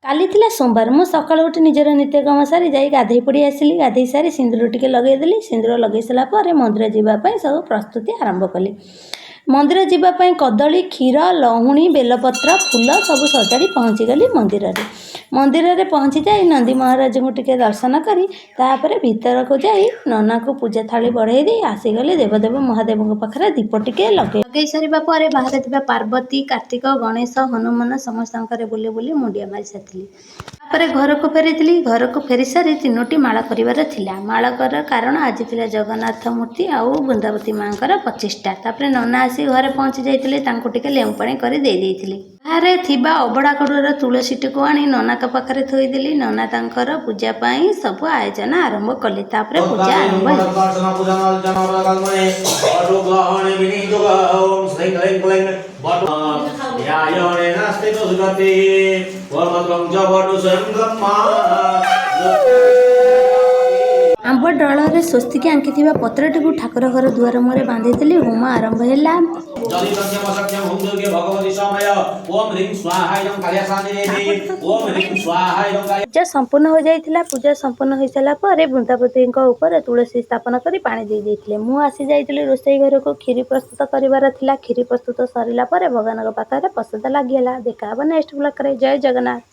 କାଲି ଥିଲା ସୋମବାର। ମୁଁ ସକାଳୁ ଉଠି ନିଜର ନିତ୍ୟକର୍ମ ସାରି ଯାଇ ଗାଧୋଇ ପଡ଼ି ଆସିଲି। ଗାଧୋଇ ସାରି ସିନ୍ଦୁର ଟିକେ ଲଗେଇଦେଲି। ସିନ୍ଦୁର ଲଗେଇ ସାରିଲା ପରେ ମନ୍ଦିର ଯିବା ପାଇଁ ସବୁ ପ୍ରସ୍ତୁତି ଆରମ୍ଭ କଲି। ମନ୍ଦିର ଯିବା ପାଇଁ କଦଳୀ, କ୍ଷୀର, ଲହୁଣୀ, ବେଲପତ୍ର, ଫୁଲ ସବୁ ସଜାଡ଼ି ପହଞ୍ଚିଗଲି ମନ୍ଦିରରେ। ମନ୍ଦିରରେ ପହଞ୍ଚି ଯାଇ ନନ୍ଦୀ ମହାରାଜଙ୍କୁ ଟିକେ ଦର୍ଶନ କରି, ତାପରେ ଭିତରକୁ ଯାଇ ନନାକୁ ପୂଜା ଥାଳି ବଢ଼େଇ ଦେଇ ଆସିଗଲି ଦେବଦେବ ମହାଦେବଙ୍କ ପାଖରେ ଦୀପ ଟିକେ ଲଗେଇ ସାରିବା ପରେ ବାହାରେ ଥିବା ପାର୍ବତୀ, କାର୍ତ୍ତିକ, ଗଣେଶ, ହନୁମାନ ସମସ୍ତଙ୍କରେ ବୁଲି ବୁଲି ମୁଣ୍ଡିଆ ମାରି ସାରିଥିଲି। ତାପରେ ଘରକୁ ଫେରିଥିଲି। ଘରକୁ ଫେରି ସାରି ତିନୋଟି ମାଳ କରିବାର ଥିଲା। ମାଳ କରିବାର କାରଣ, ଆଜି ଥିଲା ଜଗନ୍ନାଥ ମୂର୍ତ୍ତି ଆଉ ବୃନ୍ଦାବତୀ ମାଙ୍କର ପ୍ରତିଷ୍ଠା। ତାପରେ ନନା ଆସି ଘରେ ପହଞ୍ଚି ଯାଇଥିଲେ। ତାଙ୍କୁ ଟିକେ ଲେମ୍ବୁ ପାଣି କରି ଦେଇ ଦେଇଥିଲି। ବାହାରେ ଥିବା ଅବଢ଼ା କୁଡ଼ର ତୁଳସୀଟିକୁ ଆଣି ନନାଙ୍କ ପାଖରେ ଥୋଇଦେଲି। ନନା ତାଙ୍କର ପୂଜା ପାଇଁ ସବୁ ଆୟୋଜନ ଆରମ୍ଭ କଲେ। ତାପରେ ପୂଜା ଆରମ୍ଭ ହେଲା। ଓମ୍ ଶ୍ରୀଂ କ୍ଲୀଂ କ୍ଲୀଂ ବଟ ଧ୍ୟାୟଣେ ନାସ୍ତି ଦୁର୍ଗତି ପରମତ୍ୱଂ ଚ ବଟୁ ସ୍ୱୟଂ ବ୍ରହ୍ମା। ଆମ୍ବ ଡାଳରେ ସ୍ୱସ୍ତିକ ଆଙ୍କିଥିବା ପତ୍ରଟିକୁ ଠାକୁର ଘର ଦୁଆର ମୁହଁରେ ବାନ୍ଧିଥିଲି। ହୋମ ଆରମ୍ଭ ହେଲା। ଯଦି ସତ୍ୟମ ସତ୍ୟମ ହୁଁ ଦୁର୍ଗେ ଭଗବତୀ ସମୟ। ଓମ୍ ହ୍ରୀଂ ସ୍ୱାହା ଇଦଂ କାଳିଆସାନିରେତି। ଓମ୍ ହ୍ରୀଂ ସ୍ୱାହା ଇଦଂ କାଳିଆ ପୂଜା ସମ୍ପୂର୍ଣ୍ଣ ହୋଇଯାଇଥିଲା। ପୂଜା ସମ୍ପୂର୍ଣ୍ଣ ହୋଇସାରିଲା ପରେ ବୃନ୍ଦାବତୀଙ୍କ ଉପରେ ତୁଳସୀ ସ୍ଥାପନ କରି ପାଣି ଦେଇ ଦେଇଥିଲେ। ମୁଁ ଆସି ଯାଇଥିଲି ରୋଷେଇ ଘରକୁ। କ୍ଷୀରି ପ୍ରସ୍ତୁତ କରିବାର ଥିଲା। କ୍ଷୀରି ପ୍ରସ୍ତୁତ ସରିଲା ପରେ ଭଗବାନଙ୍କ ପାଖରେ ପ୍ରସାଦ ଲାଗିହେଲା। ଦେଖା ହେବ ନେକ୍ସଟ ବ୍ଲଗରେ। ଜୟ ଜଗନ୍ନାଥ।